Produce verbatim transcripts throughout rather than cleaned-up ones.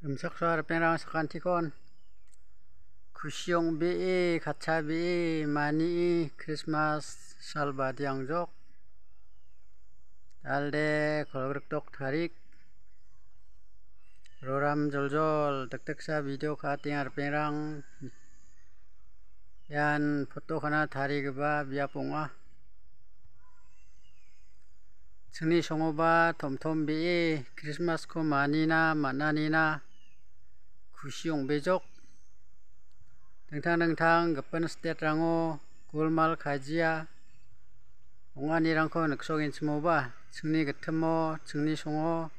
Gimsaksa ripengrang sakantikon kusi ong·bee, katcha bee, mani·e Krismas salba diangjok. Alde kolgrikdok tarik. Roram joljol, tekteksa video ka·atenga ripengrang. Ian photo ka·na tarigipa biap ong·a. Chingni songoba tomtom bee Krismasko manina man·anina kusi ong·bejok. Dingtang dingtang gipin state-rango golmal kajia ong·anirangko niksogenchimoba, chingni gitimo, chingni songo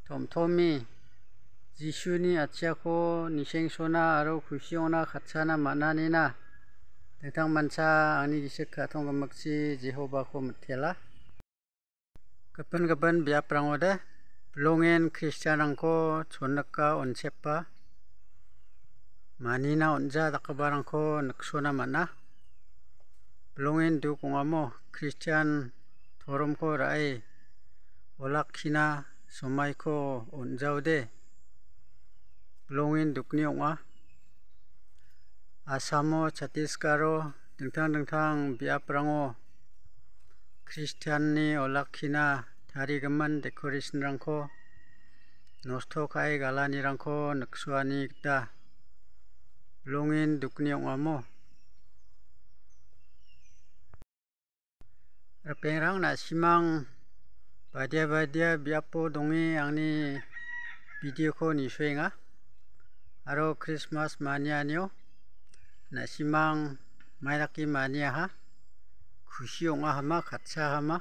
tomtomi Jisuni atchiako nisengsona aro kusi ong·na katchana man·anina dingtang mancha angni gisik ka·tong gimikchi Jehovako mitela. Gipin gipin biaprangode bilongen Kristianrangko chonnika onchepa manina on·ja dakgiparangko niksona man·a. Bilongen duk ong·amo Kristian toromko ra·e olakkina somaiko on·jaode bilongen dukni ong·a. Asamo, Chhattisgarh-o dingtang dingtang biaprango Kristianni olakkina tarigimin decoration-rangko nosto ka·e galanirangko niksoani gita bilongen dukni ong·amo. Ripengrang, na·simang badia badia biapo donge angni video-ko nisoenga. Aro Krismas manianio na·simang maidake maniaha, kusi ong·ahama, katchahama,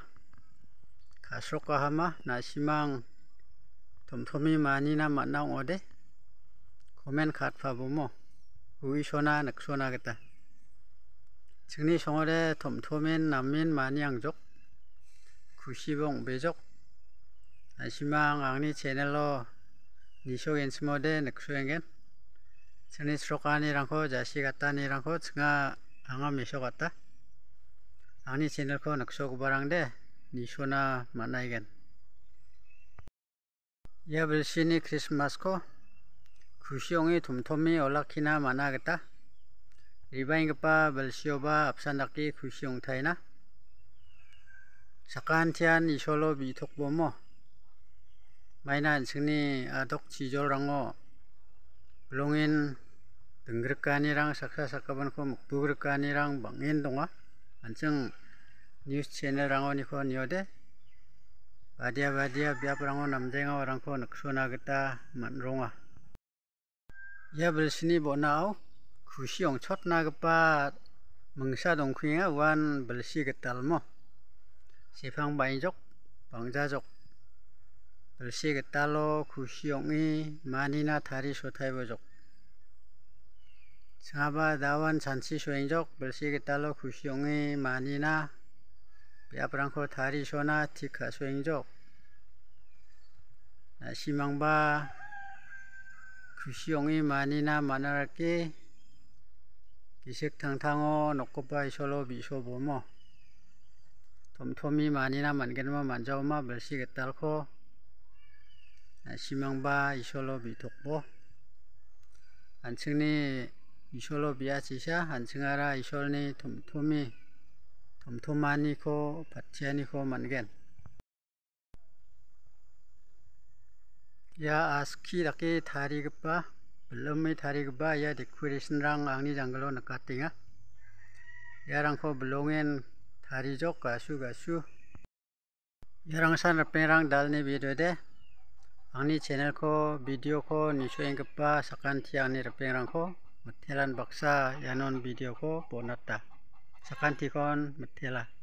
ka·srokahama, na·simang tomtomi manina man·a ong·ode. Komen ka·atpabomo, uisona niksona gita. Chingni songode tomtomen namen maniangjok, kusiba ong·bejok. Na·simang angni channel-o nisogenchimode niksoengen. Chingni srokanirangko, jasigatanirangko chinga anga mesokata. Angni channel-ko niksogiparangde nisona man·aigen. Ia bilsini Krismasko kusi ong·e tomtome olakkina man·a gita, ribaenggipa bilsioba apsan dake kusi ong·taina. Sakantian Isolo bi·tokbomo maina an·chingni a·dok chijolrango bilongen dingrikanirang saksa sakgipanko mikbugrikanirang bang·en donga. An·ching news channel-rangoniko niode, badia badia biaprango namjaengaorangko niksona gita man·ronga. Ia bilsini bonao kusi ong·chotnagipa mingsa dongkuenga, uan bilsi gitalmo. Sepang baenjok, bangjajok. Bilsi gitalo kusi ong·e manina tarisotaibojok. Chingaba dawan chanchi soengjok, bilsi gitalo kusi ong·e manina biaprangko tarisona tik ka·soengjok. Na·simangba kusi ong·e manina man·arake, gisik tangtango nokgipa Isolo bi·sobomo. Tomtomi manina man·genma man·jaoma bilsi gitalko, na·simangba Isolo bi·tokbo. An·chingni Isolo bi·achisa, an·chingara Isolni tomtomi, tomtomaniko, pattianiko man·gen. Ia aski dake tarigipa, bilime tarigipa ia decoration-rang angni janggilo nikatenga. Iarangko bilongen tarijok, gasu gasu. Iarangsan ripengrang dalni video de. Angni channel-ko, video-ko nisoenggipa sakanti angni ripengrangko mitelan baksa ianon video-ko bonata. Sakantikon mitela.